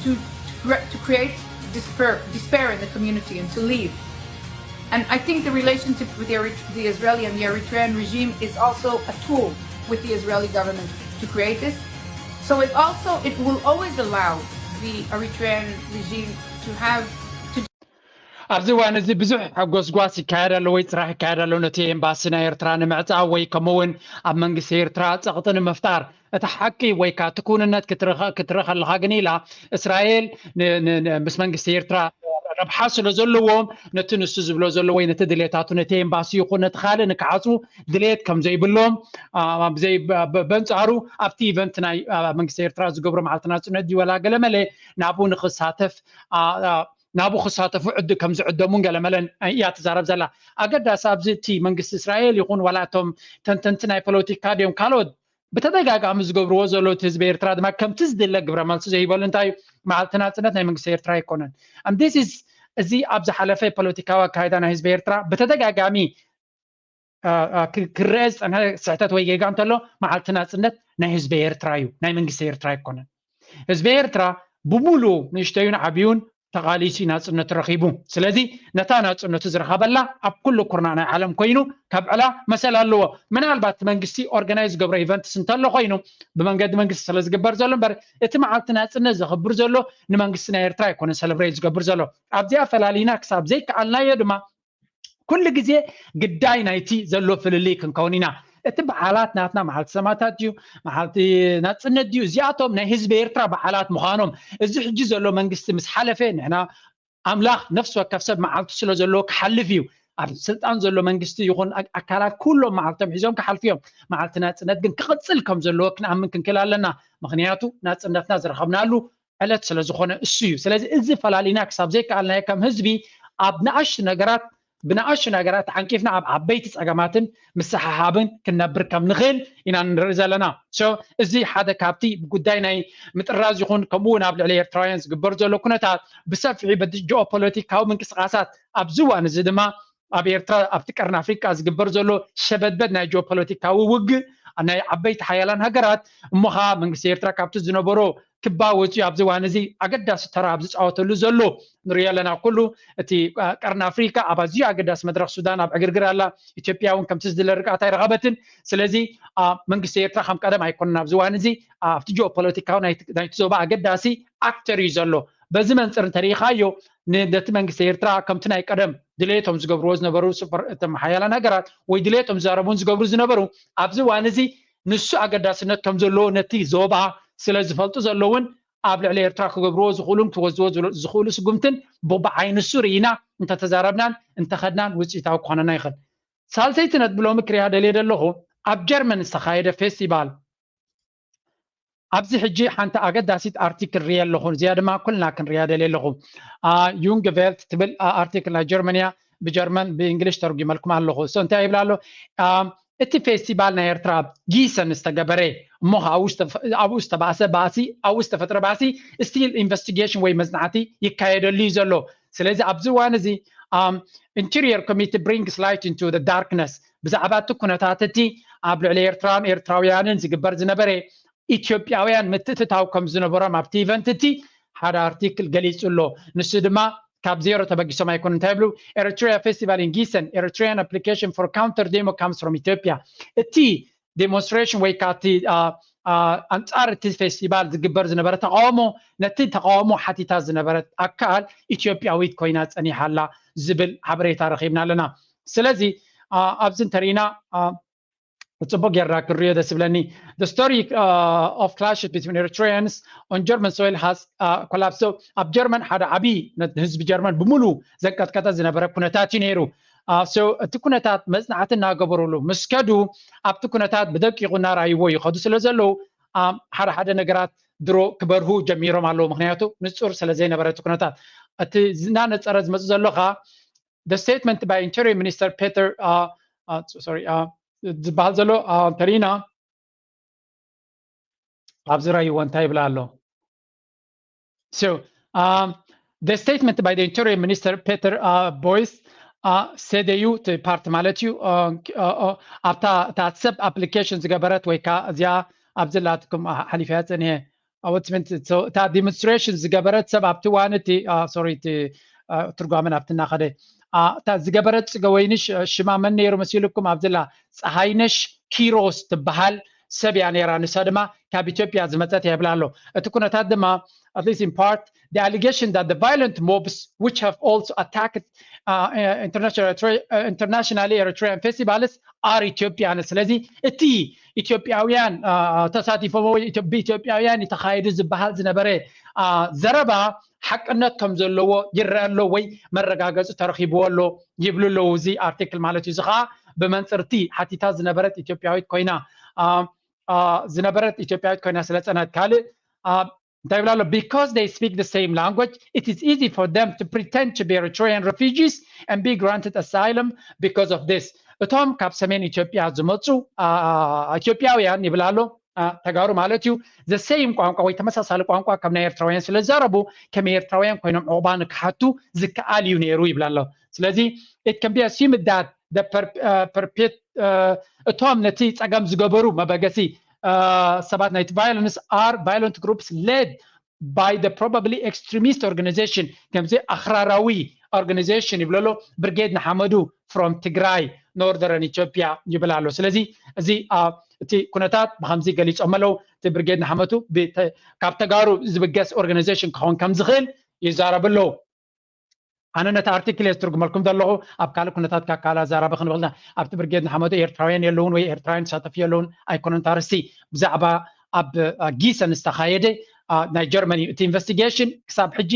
to to create despair despair in the community and to leave. And I think the relationship with the, the Israeli and the Eritrean regime is also a tool with the Israeli government to create this. So it also it will always allow the Eritrean regime to have to ኣብዚ እዋን እዚ ብዙሕ ጎስጓስ ይካየድ ኣሎ ወይ ፅራሕ ይካየድ ኣሎ ነቲ ኤምባሲ ናይ ኤርትራ ንምዕፃው ወይ ከምኡ እውን ኣብ መንግስቲ ኤርትራ ፀቕጢ ንምፍጣር። እቲ ሓቂ ወይ ከዓ እቲ ክውንነት ክትርኢ ከለካ ግን ኢላ እስራኤል ምስ መንግስቲ ኤርትራ ረብሓ ስለ ዘለዎም ነቲ ንሱ ዝብሎ ዘሎ ወይ ነቲ ድሌታቱ ነቲ ኤምባሲ ይኹን ነቲ ካልእ ንክዓፅዉ ድሌት ከም ዘይብሎም ብኣንፃሩ ኣብቲ ኢቨንት ናይ መንግስቲ ኤርትራ ዝገብሮ መዓልቲ ናፅነት ድዩ ወላ ገለመለ ናብኡ ንክሳተፍ ናብኡ ክሳተፉ ዕድል ከም ዝዕደሙን ገለመለን እያ ትዛረብ ዘላ። ኣገዳሲ ኣብዚ እቲ መንግስቲ እስራኤል ይኹን ዋላ እቶም ተንተንቲ ናይ ፖለቲካ ድዮም ካልኦት ብተደጋጋሚ ዝገብርዎ ዘለዉ እቲ ህዝቢ ኤርትራ ድማ ከምቲ ዝድለ ግብረ መልሲ ዘይበሉ እንታይ እዩ መዓልቲ ናፅነት ናይ መንግስቲ ኤርትራ ኣይኮነን። And this is እዚ ኣብ ዝሓለፈ ፖለቲካዊ ኣካይዳ ናይ ህዝቢ ኤርትራ ብተደጋጋሚ ክረአ ዝፀንሐ ስሕተት ወይ ጌጋ እንተሎ መዓልቲ ናፅነት ናይ ህዝቢ ኤርትራ እዩ፣ ናይ መንግስቲ ኤርትራ ኣይኮነን። ህዝቢ ኤርትራ ብሙሉ ንእሽተዩን ዓብዩን ተቓሊሱ ናጽነቱ ረኺቡ። ስለዚ ነታ ናጽነቱ ዝረኸበላ ኣብ ኩሉ ኩርናዕ ናይ ዓለም ኮይኑ ከብዕላ መሰል ኣለዎ። ምናልባት እቲ መንግስቲ ኦርጋናይዝ ዝገብሮ ኢቨንትስ እንተሎ ኮይኑ፣ ብመንገዲ መንግስቲ ስለ ዝግበር ዘሎ እምበር፣ እቲ መዓልቲ ናጽነት ዘኽብር ዘሎ ንመንግስቲ ናይ ኤርትራ ኣይኮነን ሰለብሬት ዝገብር ዘሎ። ኣብዚኣ ፈላሊና ክሳብ ዘይከኣልናዮ ድማ ኩሉ ግዜ ግዳይ ናይቲ ዘሎ ፍልልይ ክንከውን ኢና። እቲ በዓላት ናትና መዓልቲ ሰማእታት ድዩ፣ መዓልቲ ናጽነት ድዩ፣ እዚኣቶም ናይ ህዝቢ ኤርትራ በዓላት ምዃኖም፣ እዚ ሕጂ ዘሎ መንግስቲ ምስ ሓለፈ ንሕና ኣምላኽ ነፍሲ ወከፍ ሰብ መዓልቱ ስለ ዘለዎ ክሓልፍ እዩ። ኣብ ስልጣን ዘሎ መንግስቲ ይኹን ኣ- ኣካላት ኩሎም መዓልቶም ሒዞም ክሓልፉ እዮም። መዓልቲ ናጽነት ግን ክቕጽል ከም ዘለዎ ክንኣምን ክንክእል ኣለና። ምኽንያቱ ናጽነትና ዝረኸብናሉ ዕለት ስለ ዝኾነ እሱ እዩ። ስለዚ እዚ ፈላሊና ክሳብ ዘይከኣልናዮ ከም ህዝቢ ኣብ ንኣሽቱ ነገራት ብንኣሽቱ ነገራት ተዓንቂፍና ኣብ ዓበይቲ ጸገማትን ምስሕሓብን ክንነብር ከም ንኽእል ኢና ንርኢ ዘለና። So እዚ ሓደ ካብቲ ጉዳይ ናይ ምጥራዝ ይኹን ከምኡ እውን ኣብ ልዕሊ ኤርትራውያን ዝግበር ዘሎ ኩነታት ብሰፊሑ በቲ ጂኦፖለቲካዊ ምንቅስቃሳት ኣብዚ እዋን እዚ ድማ ኣብ ኤርትራ ኣብቲ ቀርኒ ኣፍሪቃ ዝግበር ዘሎ ሸበድበድ ናይ ጂኦፖለቲካዊ ውግእ ናይ ዓበይቲ ሓያላን ሃገራት እሞ ኸዓ መንግስቲ ኤርትራ ካብቲ ዝነበሮ ክባ ወፂኡ ኣብዚ እዋን እዚ ኣገዳሲ ተራ ኣብ ዝፃወተሉ ዘሎ ንሪኦ ኣለና። ኩሉ እቲ አ፣ ቀርኒ ኣፍሪካ ኣብ ኣዝዩ ኣገዳሲ መድረኽ ሱዳን ኣብ ዕግርግር ኣላ። ኢትዮጵያ እውን ከምቲ ዝድለ ርግኣት ኣይረኸበትን። ስለዚ አ፣ መንግስቲ ኤርትራ ከም ቀደም ኣይኮነን ኣብዚ እዋን እዚ ኣብቲ ጂኦፖለቲካዊ ናይቲ ናይቲ ዞባ ኣገዳሲ ኣክተር እዩ ዘሎ። በዚ መንፅር እንተሪኢኻዮ ን- ነቲ መንግስቲ ኤርትራ ከምቲ ናይ ቀደም ድሌቶም ዝገብርዎ ዝነበሩ ሱፐር እቶም ሓያላን ሃገራት ወይ ድሌቶም ዝዛረቡን ዝገብሩ ዝነበሩ ኣብዚ እዋን እዚ ንሱ ኣገዳስነት ከም ዘለዎ ነቲ ዞባ ስለ ዝፈልጡ ዘለውን ኣብ ልዕሊ ኤርትራ ክገብርዎ ዝኽእሉን ክወስድዎ ዝሉ- ዝኽእሉ ስጉምትን ብብዓይኒ ንሱ ርኢና እንተተዛረብናን እንተኸድናን ውፅኢታዊ ክኾነና ይኽእል። ሳልሰይቲ ነጥቢ ሎሚ ክሪኣ ደልየ ዘለኹ ኣብ ጀርመን ዝተኻየደ ፌስቲቫል ኣብዚ ሕጂ ሓንቲ ኣገዳሲት ኣርቲክል ርየ ኣለኹ። እዚኣ ድማ ኩልና ክንርያ ደልየ ኣለኹ። ዩንግ ቬልት ትብል ኣርቲክል ናይ ጀርመንያ ብጀርመን ብእንግሊሽ ተርጉመልኩም ኣለኹ። እሶ እንታይ ይብል ኣሎ? እቲ ፌስቲቫል ናይ ኤርትራ ኣብ ጊሰን ዝተገበረ እሞ ከዓ ኣብኡ ዝተባእሰ ባእሲ ኣብኡ ዝተፈጥረ ባእሲ ስቲል ኢንቨስቲጌሽን ወይ መፅናዕቲ ይካየደሉ እዩ ዘሎ። ስለዚ ኣብዚ እዋን እዚ ኢንቴሪየር ኮሚቴ ብሪንግስ ላይት ኢንቱ ዳርክነስ ብዛዕባ እቲ ኩነታት እቲ ኣብ ልዕሊ ኤርትራን ኤርትራውያንን ዝግበር ዝነበረ ኢትዮጵያውያን ምትእትታው ከም ዝነበሮም ኣብቲ ኢቨንት እቲ ሓደ ኣርቲክል ገሊጹ ኣሎ። ንሱ ድማ ካብ ዜሮ ተበጊሶም ኣይኮኑ እንታይ ይብሉ? Eritrea festival in Gisen, Eritrean application for counter demo comes from Ethiopia። እቲ ዴሞንስትሬሽን ወይ ከዓ እቲ ኣንጻር እቲ ፌስቲቫል ዝግበር ዝነበረ ተቃውሞ ነቲ ተቃውሞ ሓቲታ ዝነበረት ኣካል ኢትዮጵያዊት ኮይና ጸኒሓ ኣላ ዝብል ሓበሬታ ረኺብና ኣለና። ስለዚ ኣብዚ እንተሪኢና ፅቡቅ ጌርና ክንሪኦ ደስ ይብለኒ። The story uh, of clashes between Eritreans on German soil has uh, collapsed. So ኣብ ጀርመን ሓደ ዓብዪ ነቲ ህዝቢ ጀርመን ብምሉ ዘንቀጥቀጠ ዝነበረ ኩነታት እዩ ነይሩ። Uh, so እቲ ኩነታት መፅናዕቲ እናገበሩሉ ምስ ከዱ ኣብቲ ኩነታት ብደቂቁ እናረኣይዎ ይኸዱ ስለ ዘለዉ uh, ሓደ ሓደ ነገራት ድሮ ክበርሁ ጀሚሮም ኣለዉ። ምክንያቱ ንፁር ስለ ዘይነበረ እቲ ኩነታት እቲ እናነፀረ ዝመፁ ዘሎ ከዓ the statement by Interior Minister Peter uh, uh, sorry uh, ዝበሃል ዘሎ uh, እንተሪኢና ኣብዚ ራይዎ እንታይ ይብላ ኣሎ? So um, the statement by the Interior Minister Peter uh, Boyce uh, ሰደዩ እቲ ፓርቲ ማለት እዩ uh, uh, uh, ኣብታ እታ ሰብ ኣፕሊኬሽን ዝገበረት ወይ ከዓ እዚኣ ኣብዚ ላትኩም ሓሊፍያ ፀኒሐ ኣወትመንት እታ ዲሞንስትሬሽን ዝገበረት ሰብ ኣብቲ ዋን እቲ ሶሪ እቲ ትርጓመን ኣብቲ እናኸደ እታ ዝገበረት ፅገወይኒ ሽማ መን ነይሩ መሲልኩም ኣብዚላ ፀሃይነሽ ኪሮስ ትበሃል ሰብ እያ ነይራ። ንሳ ድማ ካብ ኢትዮጵያ ዝመፀት እያ ይብላ ኣሎ። እቲ ኩነታት ድማ at least in part the allegation that the violent mobs which have also attacked uh, international internationally Eritrean festivals are Ethiopian። ስለዚ እቲ ኢትዮጵያውያን ተሳቲፎሞ ብኢትዮጵያውያን ተኻይዱ ዝበሃል ዝነበረ ዘረባ ሓቅነት ከም ዘለዎ ይረአ ኣሎ ወይ መረጋገፂ ተረኺብዎ ኣሎ ይብሉ ኣለዉ። እዚ ኣርቲክል ማለት እዩ። እዚ ከዓ ብመንፅርቲ ሓቲታ ዝነበረት ኢትዮጵያዊት ኮይና ዝነበረት ኢትዮጵያዊት ኮይና ስለ ፀናት ካልእ እንታይ ይብላ ኣሎ? Because they speak the same language, it is easy for them to pretend to be Eritrean refugees and be granted asylum because of this. እቶም ካብ ሰሜን ኢትዮጵያ ዝመፁ ኢትዮጵያውያን ይብላ ኣሎ ተጋሩ ማለት እዩ። The same ቋንቋ ወይ ተመሳሳሊ ቋንቋ ከም ናይ ኤርትራውያን ስለ ዝዛረቡ ከም ኤርትራውያን ኮይኖም ዑቕባ ንክሓቱ ዝከኣል እዩ ነይሩ ይብላ ኣሎ። ስለዚ it can be assumed that the perpet እቶም ነቲ ፀገም ዝገበሩ መበገሲ ሰባት ናይቲ violence are violent groups led by the probably extremist organization፣ ከምዚ ኣኽራራዊ organization ይብለሎ፣ ብርጌድ ንሓመዱ from ትግራይ፣ ኖርዘርን ኢትዮጵያ ይብል ኣሎ። ስለዚ እዚ እቲ ኩነታት ብከምዚ ገሊፆም ኣለዉ። እቲ ብርጌድ ንሓመዱ ካብ ተጋሩ ዝብገስ organization ክኸውን ከም ዝኽእል ይዛረብ ኣለዉ። ኣነ ነቲ ኣርቲክል እየ ዝትርጉመልኩም ዘለኹ። ኣብ ካልእ ኩነታት ካብ ካልእ ኣዛራቢ ክንብል ኢና። ኣብቲ ብርጌድ ንሓመዱ ኤርትራውያን የለውን ወይ ኤርትራውያን ተሳተፉ የለውን ኣይኮነን። ታርስቲ ብዛዕባ ኣብ ጊሰን ዝተኻየደ ናይ ጀርመን እዩ። እቲ ኢንቨስቲጌሽን ክሳብ ሕጂ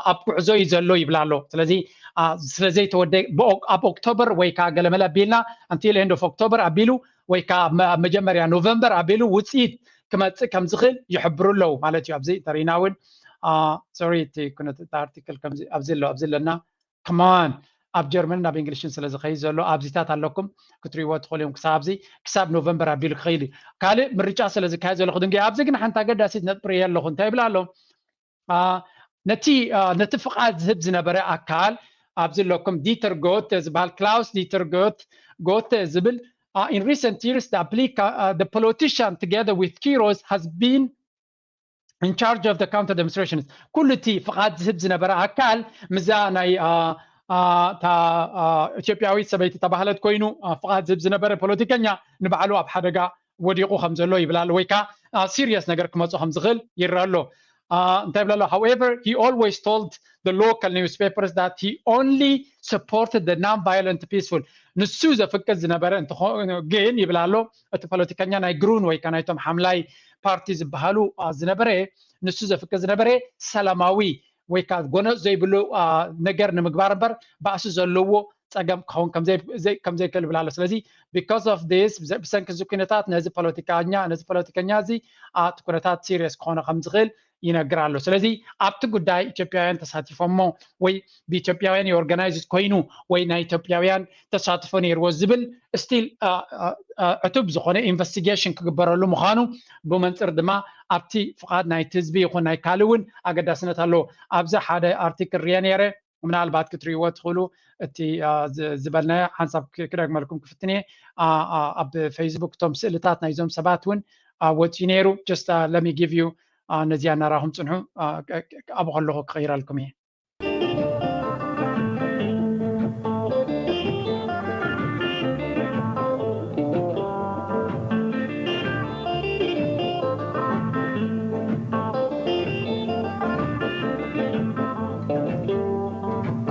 ኣብ ጉዕዞ እዩ ዘሎ ይብል ኣሎ። ስለዚ ስለዘይተወደ ኣብ ኦክቶበር ወይ ከዓ ገለመለ ኣቢልና፣ until end of October ኣቢሉ ወይ ከዓ ኣብ መጀመርያ ኖቨምበር ኣቢሉ ውፅኢት ክመፅእ ከም ዝኽእል ይሕብሩ ኣለዉ ማለት እዩ። ኣብዚ ተሪና እውን ሶሪ እቲ ኩነት ኣርቲክል ኣብዚ ኣሎ ኣብዚ ኣለና ከማን ኣብ ጀርመንን ኣብ እንግሊሽን ስለ ዝኸይድ ዘሎ ኣብዚታት ኣለኩም ክትሪእዎ ትኽእሉ እዮም። ክሳብ ኣብዚ ክሳብ ኖቨምበር ኣቢሉ ክኸይድ እዩ። ካልእ ምርጫ ስለ ዝካየድ ዘሎ ክድንገ ኣብዚ ግን ሓንቲ ኣገዳሲት ነጥቢ ርእየ ኣለኹ። እንታይ ይብል ኣሎ? ነቲ ነቲ ፍቓድ ዝህብ ዝነበረ ኣካል ኣብዚ ኣለኩም ዲተር ጎተ ዝበሃል ክላውስ ዲተር ጎተ ዝብል in recent years the politician together with Kiros has been in charge of the counter demonstrations። ኩሉ እቲ ፍቓድ ዝህብ ዝነበረ ኣካል ምዛ ናይ እታ ኢትዮጵያዊት ሰበይቲ ተባህለት ኮይኑ ፍቓድ ዝህብ ዝነበረ ፖለቲከኛ ንባዕሉ ኣብ ሓደጋ ወዲቑ ከም ዘሎ ይብል ኣሎ፣ ወይ ከዓ ሲሪየስ ነገር ክመፁ ከም ዝኽእል ይረአ ኣሎ። እንታይ ይብል ኣሎ? However, he always told the local newspapers that he only supported the non-violent peaceful። ንሱ ዘፍቅድ ዝነበረ እንትኾን ግን ይብል ኣሎ፣ እቲ ፖለቲከኛ ናይ ግሩን ወይ ከዓ ናይቶም ሓምላይ ፓርቲ ዝበሃሉ ዝነበረ ንሱ ዘፍቅድ ዝነበረ ሰላማዊ ወይ ከዓ ጎነፅ ዘይብሉ ነገር ንምግባር እምበር ባእሲ ዘለዎ ፀገም ክኸውን ከም ዘይክእል ይብል ኣሎ። ስለዚ because of this ብሰንኪ እዚ ኩነታት ነዚ ፖለቲካኛ ነዚ ፖለቲከኛ እዚ እቲ ኩነታት ሲሪየስ ክኾነ ከም ዝኽእል ይነግር ኣሎ። ስለዚ ኣብቲ ጉዳይ ኢትዮጵያውያን ተሳቲፎሞ ወይ ብኢትዮጵያውያን ኦርጋናይዝድ ኮይኑ ወይ ናይ ኢትዮጵያውያን ተሳትፎ ነይርዎ ዝብል ስቲል ዕቱብ ዝኾነ ኢንቨስቲጌሽን ክግበረሉ ምዃኑ ብመንፅር ድማ ኣብቲ ፍቓድ ናይቲ ህዝቢ ይኹን ናይ ካልእ እውን ኣገዳስነት ኣለዎ። ኣብዚ ሓደ ኣርቲክል ሪአ ነይረ፣ ምናልባት ክትሪእዎ ትኽእሉ። እቲ ዝበልናዮ ሓንሳብ ክደግመልኩም ክፍትን እየ። ኣብ ፌስቡክ እቶም ስእልታት ናይዞም ሰባት እውን ወፂኡ ነይሩ። Just let me give you ነዚኣ እናራኹም ፅንሑ። ኣብኡ ከለኹ ክቕይረልኩም እየ።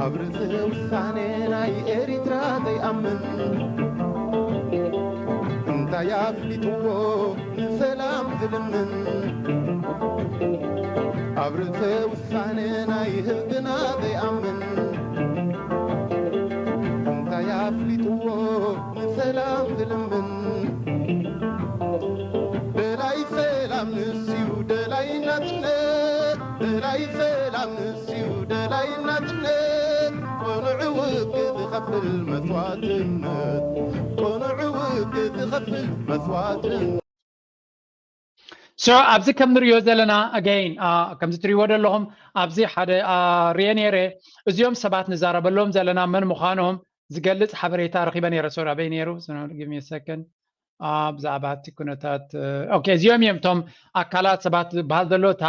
ኣብ ርእሲ ውሳኔ ናይ ኤሪትራ ዘይኣምን እንታይ ኣፍሊጥዎ ንሰላም ዝልምን ኣብ ርእሲ ውሳኔ ናይ ህዝብና ዘይኣምን እንታይ ኣፍሊጥዎ ንሰላም ዝልምን ደላይ ሰላም ንስዩ ደላይ ናጽነት ደላይ ሰላም ንስዩ ደላይ ናጽነት ቅኑዕ ውግእ ዝኸፍል መስዋዕትነት ቅኑዕ ውግእ ዝኸፍል መስዋዕትነት So ኣብዚ ከም ንሪኦ ዘለና ኣገይን ከምዚ ትሪእዎ ዘለኹም ኣብዚ ሓደ ሪኤ ነይረ። እዚኦም ሰባት ንዛረበሎም ዘለና መን ምዃኖም ዝገልጽ ሓበሬታ ረኺበ ነይረ። ሶሪ ኣበይ ነይሩ? ሰከንድ ብዛዕባ እቲ ኩነታት ኦኬ እዚኦም እዮም እቶም ኣካላት ሰባት ዝበሃል ዘሎ እታ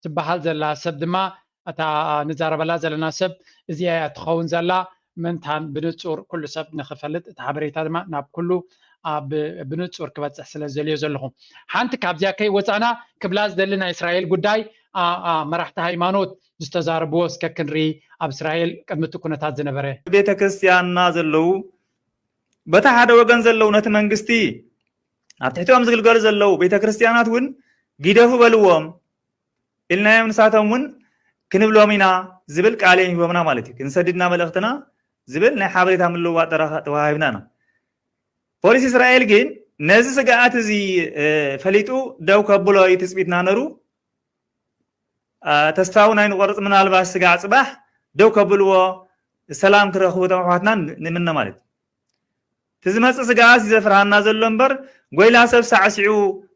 ትበሃል ዘላ ሰብ ድማ እታ ንዛረበላ ዘለና ሰብ እዚኣ እያ ትኸውን ዘላ ምንታን ብንጹር ኩሉ ሰብ ንኽፈልጥ እቲ ሓበሬታ ድማ ናብ ኩሉ ብንጹር ክበጽሕ ስለ ዘልዮ ዘለኹ ሓንቲ ካብዚኣ ከይወፃና ክብላ ዝደሊ ናይ እስራኤል ጉዳይ መራሕቲ ሃይማኖት ዝተዛረብዎ እስከ ክንርኢ ኣብ እስራኤል ቅድሚ እቲ ኩነታት ዝነበረ ቤተ ክርስቲያንና ዘለዉ በታ ሓደ ወገን ዘለዉ ነቲ መንግስቲ ኣብ ትሕቲኦም ዝግልገሉ ዘለዉ ቤተ ክርስቲያናት እውን ግደፉ በልዎም ኢልናዮም ንሳቶም እውን ክንብሎም ኢና ዝብል ቃል እዮም ሂቦምና ማለት እዩ ክንሰድድና መልእኽትና ዝብል ናይ ሓበሬታ ምልውዋጥ ተዋሂብና ኢና ፖሊስ እስራኤል ግን ነዚ ስግኣት እዚ ፈሊጡ ደው ከብሎ እዩ ትፅቢትና ነሩ ተስፋ እውን ኣይንቆርፅ ምናልባት ስጋዕ ፅባሕ ደው ከብልዎ ሰላም ክረኽቡ ተመሕዋትና ንምነ ማለት እዩ እቲ ዝመፅእ ስግኣት እዩ ዘፍርሃና ዘሎ እምበር ጎይላ ሰብ ሳዕሲዑ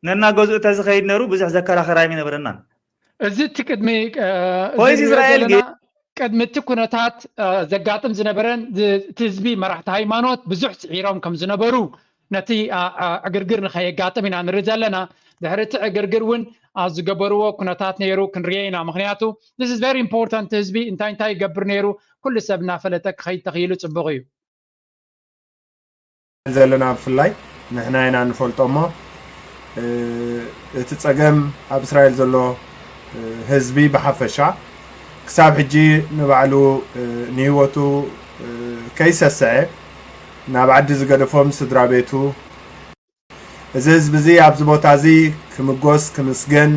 ነና ገዝኡ ተዝኸይድ ነሩ ብዙሕ ዘከራኸር ኣይምነበረናን እዚ እቲ ቅድሚ ፖሊስ እስራኤል ግን ቅድሚ እቲ ኩነታት ዘጋጥም ዝነበረን እቲ ህዝቢ መራሕቲ ሃይማኖት ብዙሕ ስዒሮም ከም ዝነበሩ ነቲ ዕግርግር ንኸየጋጥም ኢና ንርኢ ዘለና ድሕሪ እቲ ዕግርግር እውን ዝገበርዎ ኩነታት ነይሩ ክንርዮ ኢና። ምክንያቱ this is very important። ህዝቢ እንታይ እንታይ ይገብር ነይሩ ኩሉ ሰብ እናፈለጠ ክኸይድ ተኽኢሉ ጽቡቕ እዩ። ዘለና ብፍላይ ንሕና ኢና ንፈልጦ እሞ እቲ ጸገም ኣብ እስራኤል ዘሎ ህዝቢ ብሓፈሻ ክሳብ ሕጂ ንባዕሉ ንህይወቱ ከይሰስዐ ናብ ዓዲ ዝገደፎም ስድራ ቤቱ እዚ ህዝቢ እዚ ኣብዚ ቦታ እዚ ክምጎስ ክምስገን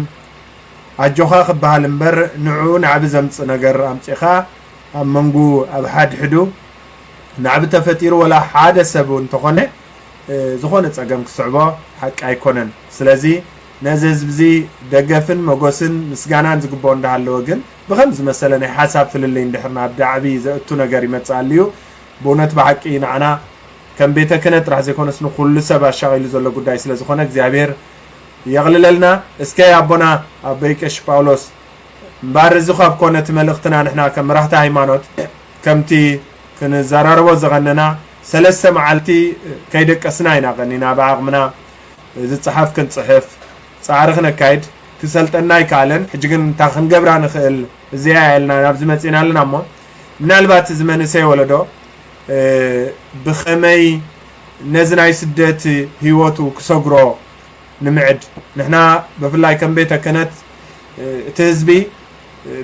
ኣጆኻ ክበሃል እምበር ንዕኡ ናዕቢ ዘምፅእ ነገር ኣምፂኻ ኣብ መንጉ ኣብ ሓድሕዱ ናዕቢ ተፈጢሩ ወላ ሓደ ሰብ እንተኾነ ዝኾነ ፀገም ክስዕቦ ሓቂ ኣይኮነን። ስለዚ ነዚ ህዝቢ እዚ ደገፍን መጎስን ምስጋናን ዝግብኦ እንዳሃለወ ግን ብኸም ዝመሰለ ናይ ሓሳብ ፍልልይ እንድሕር ናብ ዳዕቢ ዘእቱ ነገር ይመፅእ ኣልዩ ብእውነት ብሓቂ ንዓና ከም ቤተ ክህነት ጥራሕ ዘይኮነስ ንኩሉ ሰብ ኣሻቒሉ ዘሎ ጉዳይ ስለ ዝኾነ እግዚኣብሔር የቕልለልና። እስከ ኣቦና ኣቦይ ቀሺ ጳውሎስ እምበኣር እዚ ካብ ኮነ እቲ መልእኽትና ንሕና ከም መራሕቲ ሃይማኖት ከምቲ ክንዘራረቦ ዝቐነና ሰለስተ መዓልቲ ከይደቀስና ኢና ቀኒና ብዓቕምና ዝፀሓፍ ክንፅሕፍ ፃዕሪ ክነካይድ ክሰልጠና ኣይከኣለን። ሕጂ ግን እንታ ክንገብራ ንኽእል እዚኣ እያ ኢልና ናብዚ መፂና ኣለና እሞ ምናልባት እዚ መንእሰይ ወለዶ ብኸመይ ነዚ ናይ ስደት ህይወቱ ክሰግሮ ንምዕድ ንሕና ብፍላይ ከም ቤተ ክህነት እቲ ህዝቢ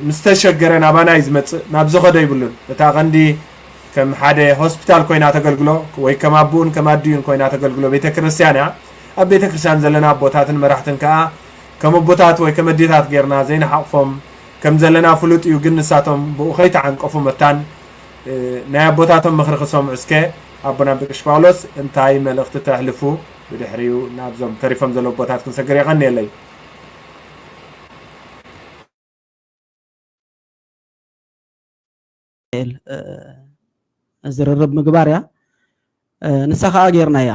ምስ ተሸገረ ናባና እዩ ዝመፅእ፣ ናብ ዝኸዶ ይብሉን። እታ ቀንዲ ከም ሓደ ሆስፒታል ኮይና ተገልግሎ ወይ ከም ኣቦኡን ከም ኣዲኡን ኮይና ተገልግሎ ቤተ ክርስቲያን እያ። ኣብ ቤተ ክርስቲያን ዘለና ኣቦታትን መራሕትን ከዓ ከም ኣቦታት ወይ ከም ኣዴታት ጌርና ዘይንሓቕፎም ከም ዘለና ፍሉጥ እዩ። ግን ንሳቶም ብኡ ከይተዓንቀፉ መታን ናይ ኣቦታቶም ምኽሪ ክሰምዑ እስከ ኣቦና ብቅሽ ጳውሎስ እንታይ መልእኽቲ ተሕልፉ? ብድሕሪኡ ናብዞም ተሪፎም ዘለዉ ኣቦታት ክንሰግር የቐንየለይ። እል ዝርርብ ምግባር እያ። ንሳ ከዓ ጌርና እያ።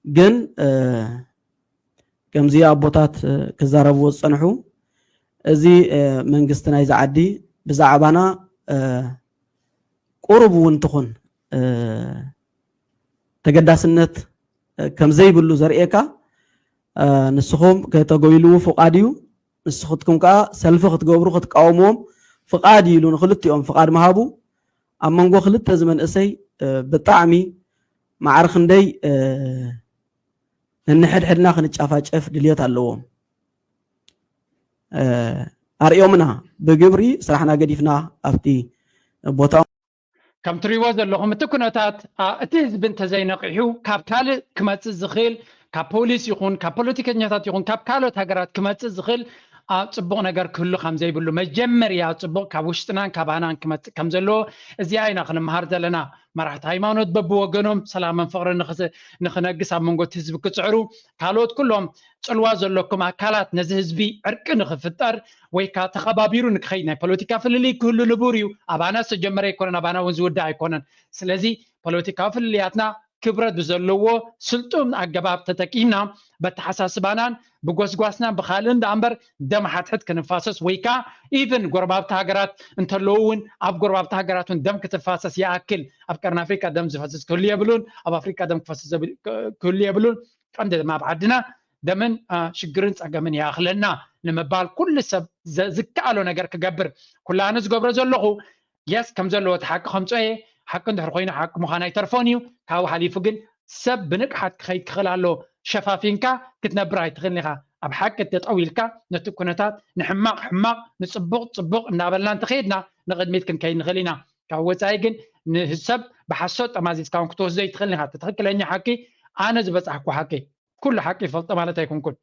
ግን ከምዚ ኣቦታት ክዛረብዎ ዝፀንሑ እዚ መንግስቲ ናይዚ ዓዲ ብዛዕባና ቁሩብ እውን ትኹን ተገዳስነት ከም ዘይብሉ ዘርእየካ ንስኹም ከተጎይልዉ ፍቓድ እዩ። ንስኹትኩም ከዓ ሰልፊ ክትገብሩ ክትቃወምዎም ፍቓድ እዩ ኢሉ ንክልቲኦም ፍቓድ ምሃቡ ኣብ መንጎ ክልተ እዚ መንእሰይ ብጣዕሚ ማዕረ ክንደይ ነንሕድሕድና ክንጫፋጨፍ ድልየት ኣለዎም። ኣርእዮምና ብግብሪ ስራሕና ገዲፍና ኣብቲ ቦታኦም ከም ትሪእዎ ዘለኹም እቲ ኩነታት እቲ ህዝቢ እንተዘይነቂሑ ካብ ካልእ ክመፅእ ዝኽእል ካብ ፖሊስ ይኹን ካብ ፖለቲከኛታት ይኹን ካብ ካልኦት ሃገራት ክመፅእ ዝኽእል ጽቡቕ ነገር ክህሉ ከም ዘይብሉ መጀመርያ ጽቡቕ ካብ ውሽጥናን ካባናን ክመፅእ ከም ዘለዎ እዚኣ ኢና ክንመሃር ዘለና። መራሕቲ ሃይማኖት በብወገኖም ሰላምን ፍቕርን ንኽነግስ ኣብ መንጎ እቲ ህዝቢ ክፅዕሩ ካልኦት ኩሎም ፅልዋ ዘለኩም ኣካላት ነዚ ህዝቢ ዕርቂ ንኽፍጠር ወይ ከዓ ተኸባቢሩ ንክኸይድ ናይ ፖለቲካ ፍልልይ ክህሉ ንቡር እዩ። ኣባና ዝተጀመረ ኣይኮነን፣ ኣባና እውን ዝውዳእ ኣይኮነን። ስለዚ ፖለቲካዊ ፍልልያትና ክብረት ብዘለዎ ስልጡን ኣገባብ ተጠቂምና በተሓሳስባናን ብጎስጓስናን ብካልእን ደኣ እምበር ደም ሓትሕት ክንፋሰስ ወይ ከዓ ኢቨን ጎረባብቲ ሃገራት እንተለዉ እውን ኣብ ጎረባብቲ ሃገራት እውን ደም ክትፋሰስ ይኣክል ኣብ ቀርኒ ኣፍሪቃ ደም ዝፈስስ ክህሉ የብሉን፣ ኣብ ኣፍሪቃ ደም ክፈስስ ክህሉ የብሉን። ቀንዲ ድማ ኣብ ዓድና ደምን ሽግርን ፀገምን ይኣኽለና ንምባል ኩሉ ሰብ ዝከኣሎ ነገር ክገብር ኩላነ ዝገብሮ ዘለኹ የስ ከም ዘለዎ እቲ ሓቂ ከምፅኦ እየ። ሓቂ እንድሕር ኮይኑ ሓቂ ምዃን ኣይተርፎን እዩ። ካብኡ ሓሊፉ ግን ሰብ ብንቕሓት ክኸይድ ክኽእል ኣለዎ። ሸፋፊንካ ክትነብር ኣይትኽእልን ኢኻ። ኣብ ሓቂ ተጠው ኢልካ ነቲ ኩነታት ንሕማቕ ሕማቕ ንፅቡቕ ፅቡቕ እናበልና እንተኸይድና ንቕድሚት ክንከይድ ንኽእል ኢና። ካብ ወፃኢ ግን ንሰብ ብሓሶት ጠማዚዝካ እውን ክትወስዶ ኣይትኽእልን ኢኻ። እቲ ትኽክለኛ ሓቂ ኣነ ዝበፃሕኩ ሓቂ ኩሉ ሓቂ ይፈልጦ ማለት ኣይኮንኩን።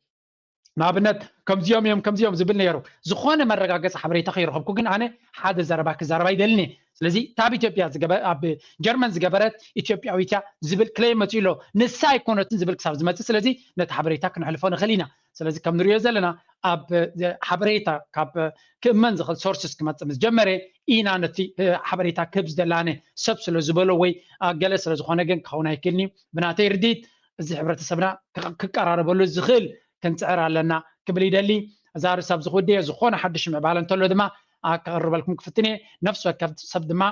ንኣብነት ከምዚኦም እዮም ከምዚኦም ዝብል ነይሩ። ዝኾነ መረጋገፂ ሓበሬታ ከይረኸብኩ ግን ኣነ ሓደ ዘረባ ክዛረብ ኣይደልን እየ። ስለዚ እታ ኣብ ኢትዮጵያ ኣብ ጀርመን ዝገበረት ኢትዮጵያዊት እያ ዝብል ክለይም መፂኡ ኣሎ። ንሳ ኣይኮነትን ዝብል ክሳብ ዝመፅእ ስለዚ ነቲ ሓበሬታ ክነሕልፎ ንኽእል ኢና። ስለዚ ከም ንሪኦ ዘለና ኣብ ሓበሬታ ካብ ክእመን ዝኽእል ሶርስስ ክመፅእ ምስ ጀመረ ኢና ነቲ ሓበሬታ ክህብ ዝደላነ ሰብ ስለ ዝበሎ ወይ ገለ ስለ ዝኾነ ግን ክኸውን ኣይክእልን እዩ። ብናተይ ርድኢት እዚ ሕብረተሰብና ክቀራረበሉ ዝኽእል ክንፅዕር ኣለና ክብል ይደሊ። እዛ ርእሳ ኣብዚ ክውድየ ዝኾነ ሓድሽ ምዕባለ እንተሎ ድማ ከቕርበልኩም ክፍትን እየ። ነፍሲ ወከፍ ሰብ ድማ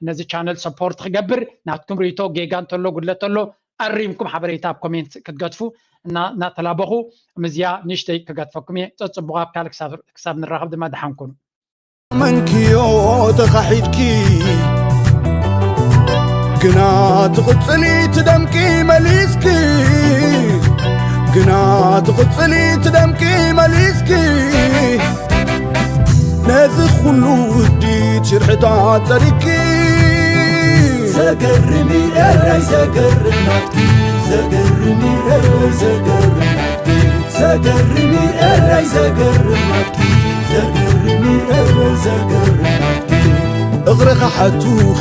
ነዚ ቻነል ሰፖርት ክገብር ናትኩም ርእቶ ጌጋ እንተሎ ጉድለት ተሎ ኣሪምኩም ሓበሬታ ኣብ ኮሜንት ክትገድፉ እና እናተላበኹ፣ ምዝያ ንእሽተይ ክገድፈኩም እየ። ጸጽቡቕ ኣብ ካልእ ክሳብ ንራኸብ ድማ ደሓን ኩኑ። መንክዮ ተኻሒድኪ ግና ትቕጽሊ ትደምቂ መሊስኪ ግና ትቕጽሊ ትደምቂ መሊስኪ ነዚ ኩሉ ውዲ ሽርሕታት ጸሪግኪ ዘገርሚ ኤረይ ዘገርም ናትኪ ዘገርሚ ኤረይ ዘገርም ናትኪ ዘገርሚ ኤረይ ዘገርም ናትኪ ዘገርሚ ኤረይ ዘገርም ናትኪ እግርኻ ሓቱኺ